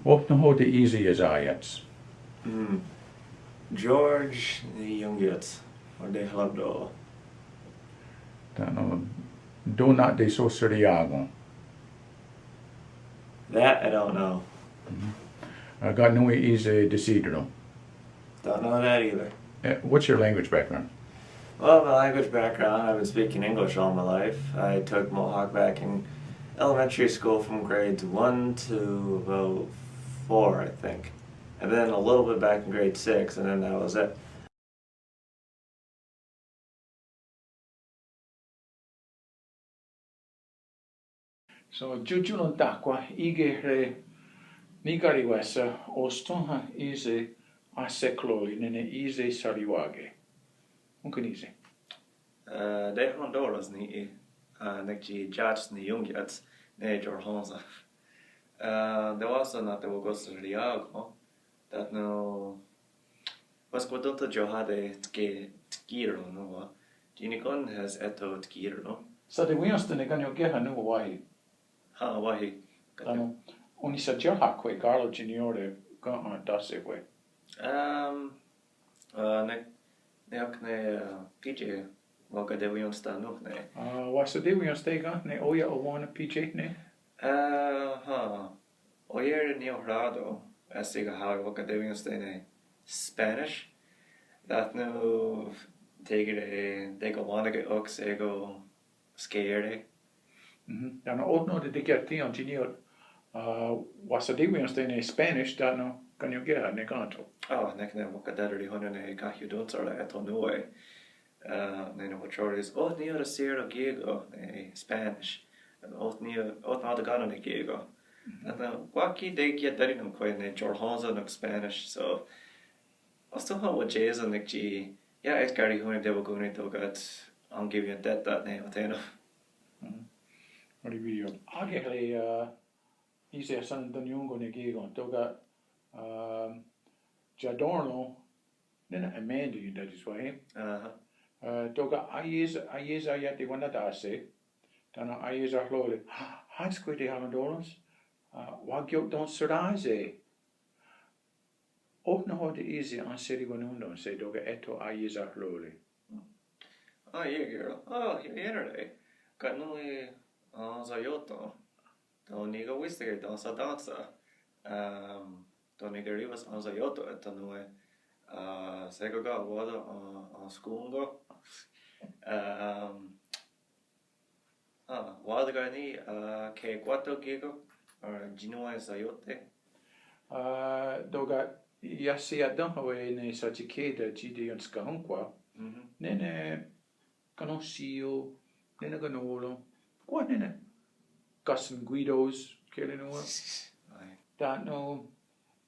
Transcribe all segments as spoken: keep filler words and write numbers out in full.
Oh nahò:ten í:se iesá:iats? Mm. George ne iónkiats, oh tehalápta'o. Tánon, tó: na'tesohseriià:kon? That I don't know. Mhm. Uh, ka' nón:we í:se tesí:teron? Don't know that either. Uh, what's your language background? Well, my language background, I've been speaking English all my life. I took Mohawk back in elementary school from grades one to about four, I think. And then a little bit back in grade six, and then that was it. So, tió:konte táhkwa í:kehre' nikarì:wes óstonha í:se ahsekló:ri nè:ne í:se sariwà:ke. Ónhka ní:se? Uh, tehantó:rens ní:'i, uh, nek tsi George ne iónkiats, ne George Honsa. Uh, tewáhsen na'tewakóhseriià:kon, tánon Weskwatón Iohá:te' tki-, tkí:teron nòn:wa. Tsi nikón:nehes eh tho tkí:teron. Saterièn:ste ne kánion kéha nòn:wa wáhi. Hen, wáhi. Tánon, onisatiérha'kwe' Carlo tsi niió:re kén:ton táhsehwe'? Um, uh, ne, ne ak ne, uh, P J wakaterièn:ste nón:we. Uh, wahsaterièn:ste ken ne ó:ia' owén:na P J ne? Uh, hen. Oié:ri niiohrá:ton, eh, shé:kon wakaterièn:ste ne Spanish. Tánon' tékeni, tékeni wá:nake' ok shé:kon skè:rere. Mhm. Tánon' oh nò:ten tekiatí:ien tsi niió:re, ah, wahsaterièn:ste ne Spanish, tánon' kánion kéha ne kén:ton? Oh, nek ne wakaterihón:ne' ne kahiotónhsera eh tho nón:we. Uh, nè:ne wa'thió:res, oh niió:re shé:kon Griego ne Spanish. Oh niió:re, oh nò:ten ká:nen ne Griego. Mhm. Tánon' kwah ki' tekiaté:ri nonkwá:nen ne George Honsa nok Spanish, so. Óstonha wa'thié:sen nek tsi, iah eskarihón:ni tewakón:ni tóka' ankeweientéhta' ne othé:nen. Mhm. Orihwí:io. Á:kehre', uh, í:se ahsontennión:ko ne kí:ken tóka', uh, Tsiatén:ro, nè:ne Amanda iontátis wáhi. Aha. Uh, tóka' aié:sa, aié:sa iah tewennatà:se'. Tánon' aié:sahró:ri, hátskwi tehahnatórens, uh, wakia'tonhserá:se'. Oh nahò:ten í:se enhseriwanón:tonhse' tóka' eh tho aié:sahró:ri? Ah, iekè:ron. Ah, ienere'. Ka' nón:we, ah, ensaió:ten. Tó: nikarì:wase tánon' satèn:sa. Um, tó: nikarì:wase ensaió:ten, eh, tó: nón:we, ah, shé:kon ken wá:ton, ah, ah, skón:ko. Um, ah, wá:ton ken ni', ah, ke kwah tho kí:ken, ah, tsi nón:we ensaió:te'. Ah, tóka' iah sehiaténhawe' ne Sachikè:ta tsi teienskahónhkwa. Mhm. Nè:ne kanonhsí:io, nè:ne kanó:ron, kwah nè:ne kasenkwí:tos, kè:ne nòn:wa. Ai. Tánon',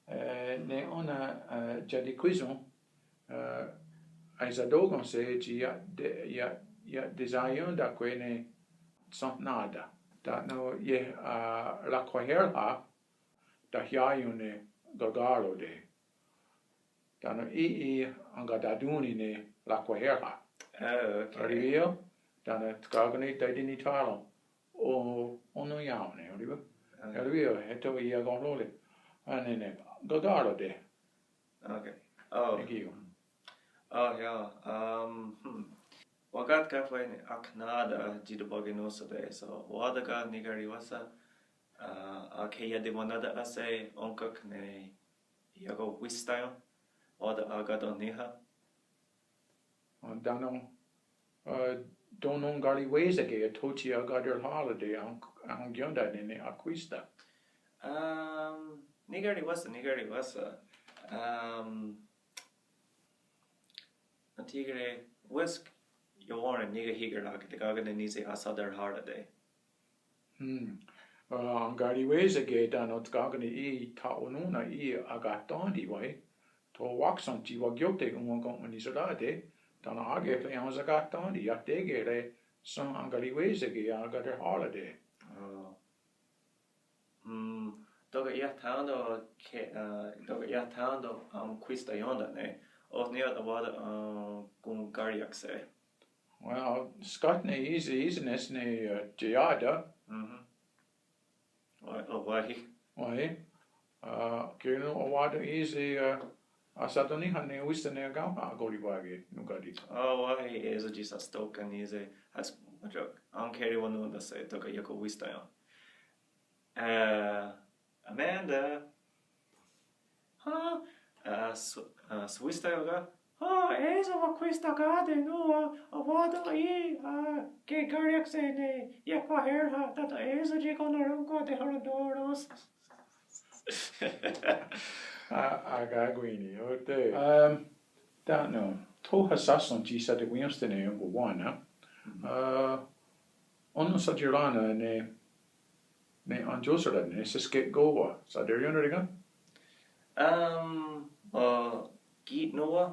eh, ne ó:nen, eh, tsiatekhwíson, eh, aisató:kenhse' tsi iah te-, iah, iah tesaión:tahkwe' ne tshennà:ta. Tánon' ieh, ah, rakhwahérha', tahiá:ion ne kaká:rote'. Tánon' í:'i enkatatón:ni ne rakhwahérha'. Oh, okay. Orihwí:io, tánon' tká:kon ne taitenithà:ron. O, onon'ià:ne', orihwí:io. Okay. Orihwí:io, eh tho iakonhró:ri. Ah, nè:ne kaká:rote'. Okay. Oh. Thank you. Oh, yeah. Um, hmm. Wakatkahwe' ne aknà:ta tsi tewakanónhsote', so, wá:ton ken nikarì:wase, ah, ah, ke iah tewennatà:se' ónhka'k ne iakohwístaion, wá:ton akatonhníha'. Ah, tánon', ah, tó: nonkarì:wase ken eh tho tsi akaterhá:rate' aon-, aonkién:ta nè:ne akhwísta. Um, nikarì:wase, nikarì:wase. Um, Na'tí:kare' wísk iawén:ron nikahí:karo' ken tká:kon ne ní:se ahsaterhá:rate'. Hmm. Ah, nonkarì:wase ken tánon' tká:kon ne í:'i tha'onón:na' í:'i akatén:ti wáhi. Tho wáksen tsi wakió'te' òn:wa ken wenhniserá:te', tánon' á:kehre' aonsakahtén:ti, iah tékehre' shen nonkarì:wase ken akaterhá:rate'. Oh. Mm, tóka' iah tánon' ke, ah, tóka' iah tánon' aonkhwistaién:ta'ne', oh ní:ioht wá:ton, ah, konkária'ks. Well, skátne í:se, í:senes ne, ah, teià:ta. Mhm. Wáhi, oh, wáhi. Wáhi. Ah, kè:ne enwá:ton' í:se, ah, ahsatón:ni ne wísta ne akaónha akorí:wake nón: ká:ti'. Ah, wáhi é:so tsi sahstó:ka' ní:se, has, aunque ká:ti' wá:ton' tóka' iah ken wísta ió:ni. Ah, Amanda. Há, ah, s-, ah, swísta ió:ka'? Há, é:so wakwísta ká:ti' nòn:wa, enwá:ton' í:, ah, ken kária'k se' ne iehkwáherha, tánon' é:so tsi konnorónhkwa teharentó:ros. Ah, ah, ká:ti' kwíni, ó:nen. Um, tánon', tho ahsahsón' tsi sate'weienstè:ne' onkowá:nen. Ah, ó:nen saterièn:tare' ne, ne aontióhsera' ne seskehkó:wa, saterièn:tare' ken? Um, ah, ki' nòn:wa,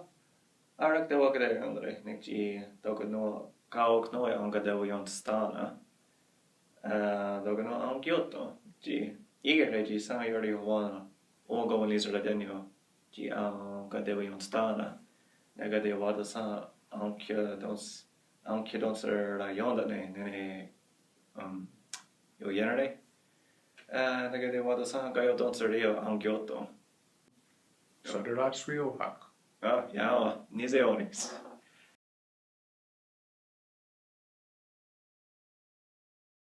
á:rak tewakaterièn:tare' nek tsi tóka' nòn:wa, ká:ti' nòn:wa aonkateweniontstà:na. Ah, tóka' nòn:wa aonkió:ton', tsi, í:kehre' tsi saió:re wá:nen, onkowá:nen niseratiénio', tsi aonkateweniontstà:na. Nek ká:ti' wá:ton' sa' aonkió:tons-, aonkió:tonsera' ión:ta' ne, ne, ne, um, ioié:nere'. Ah, nek ká:ti' wá:ton' sa' kaió:tonsera' aonkió:ton'. Satera'tswí:iohak. Ah, iá:wa, ní:se ó:nen's.